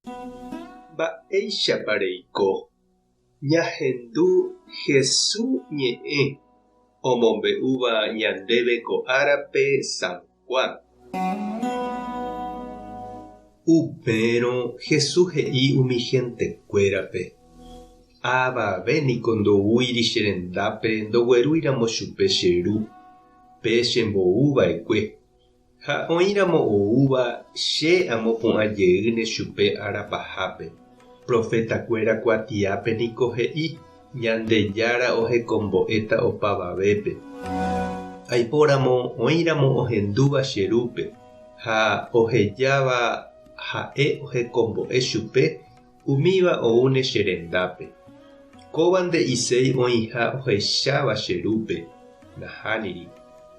Mba'éichapa reiko? Ñahendu Hesu ñe'ẽ omombe'úva ñandéve ko árape San Juan. Upérõ Jesús he'i umi hentekuérape, Avave niko ndoúiri che rendápe ndoguerúiramo chupe che Ru, pe chembou va'ekue. Ha oĩramo oúva, che amopu'ã jeýne chupe ára pahápe. Profetakuéra kuatiápe niko he'i, Ñandejára ohekombo'éta opavavépe. Aipóramo oĩramo ohendúva che Rúpe ha ohejáva ha'e ohekombo'e chupe, umíva oúne che rendápe. Kóva nde'iséi oĩha ohecháva che Rúpe, nahániri.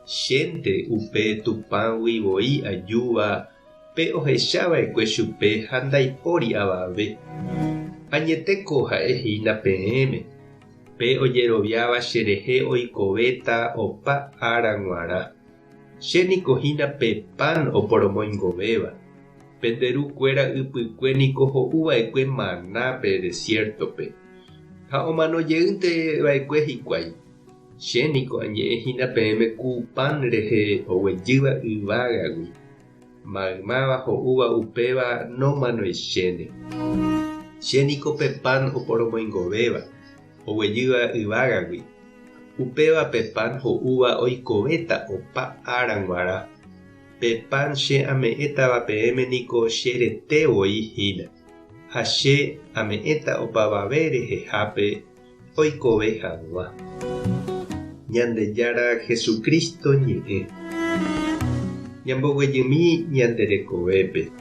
Chénte upe Tupãgui voi ajúva pe ohecha va'ekue chupe ha ndaipóri avave. Añetéko ha'e hína peẽme, pe ojeroviáva cherehe oikovéta opa ára g̃uarã. Che niko hína pe pan oporomoingovéva. Pende ru kuéra ypykue niko ho'u va'ekue maná pe desiértope, ha omano jeýnte va'ekue hikuái. Che niko añe'ẽ hína peẽme ku pan rehe oguejýva yvágagui. Maymáva ho'úva upéva nomanoichéne. Che niko pe pan oporomoingovéva, oguejýva yvágagui. Upéva pe pan ho'úva oikovéta opa ára g̃uarã. Pe pan che ame'ẽtava peẽme niko che rete voi hína, ha che ame'ẽta opavave rehehápe oikove hag̃ua. Ñandejára Jesucristo ñe'ẽ. Ñamboguejymi ñande rekovépe.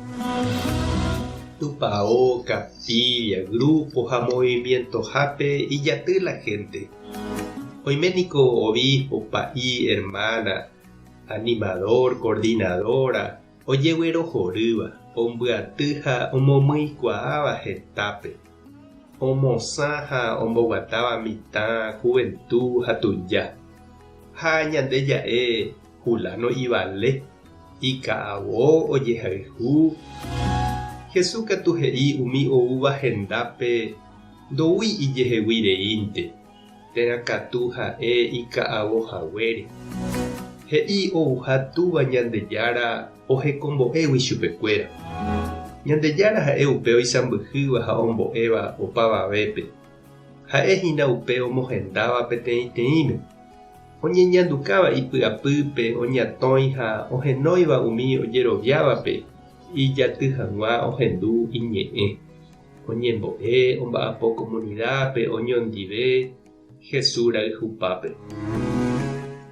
Tupao, capilla, grupo ha movimientohápe ijaty la gente. Oime niko obispo, pa'i, hermana, animador, coordinadora, ojeguerohorýva, ombyaty ha omomyikuaáva hetápe. Omosã ha omboguatáva mitã, juventu ha tuja. Ha ñande ja'e Juláno ivale, ika'avo ojehayhu. Jesús katu he'i umi oúva hendápe ndoúi ijehegui reínte, térã katu ha'e ika'avo haguére. He'i ouha Túva Ñandejára ohekombo'égui chupekuéra. Ñandejára ha'e upe oisãmbyhýva ha ombo'éva opavavépe. Ha'e hína upe omohendáva peteĩteĩme. Oñeñandukáva ipy'apýpe oñatõi ha ohenóiva umi ojeroviávape ijaty hag̃ua ohendu iñe'ẽ. Oñembo'e, omba'apo komunidápe, oñondive, Jesús rayhupápe.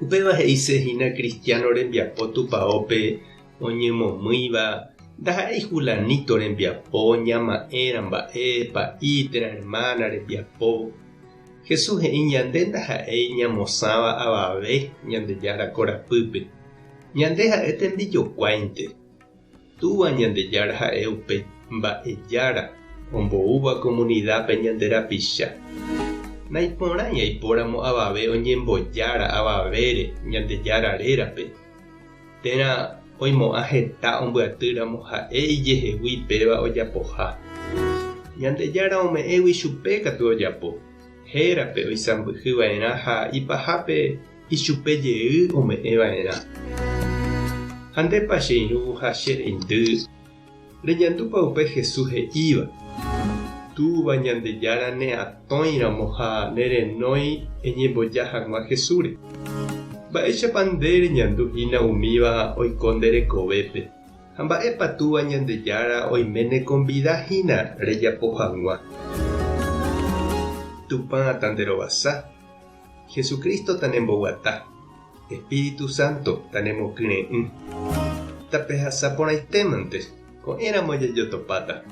Upéva he'ise hína cristiano rembiapo tupaópe oñemomýiva ndaha'éi fulanito rembiapo, ñama'ẽra mba'e, pa'i térã hermana rembiapo. Jesús he'i ñande ndaha'éi ñamosãva avave Ñandejára korapýpe. Ñande ha'e tembijokuáinte. Túva Ñandejára ha'e upe mba'ejára omboúva komunidápe ñande rapicha. Naiporãi aipóramo avave oñembojára avavére Ñandejára rérape, térã oimo'ã heta ombyatýramo ha'e ijehegui péva ojapoha. Ñandejára ome'ẽgui chupe katu ojapo, hérape oisãmbyhy va'erã ha ipahápe Ichupe jey ome'ẽ va'erã. Ha ndépa che irũ ha che reindy, reñandúpa upe Jesús he'íva, Túva Ñandejára ne atõi ramo ha ne renói eñemboja hag̃ua Jesúsre. Mba'éichapa nde reñandu hína umíva oiko nde rekovépe, ha mba'épa Túva Ñandejára oime nekonvida hína rejapo hag̃ua? Tupã tanderovasa. Jesucristo tanemboguata, Espíritu Santo tanemokyre'ỹ. Tapehasa porãitémante, ko'ẽramo jajotopáta.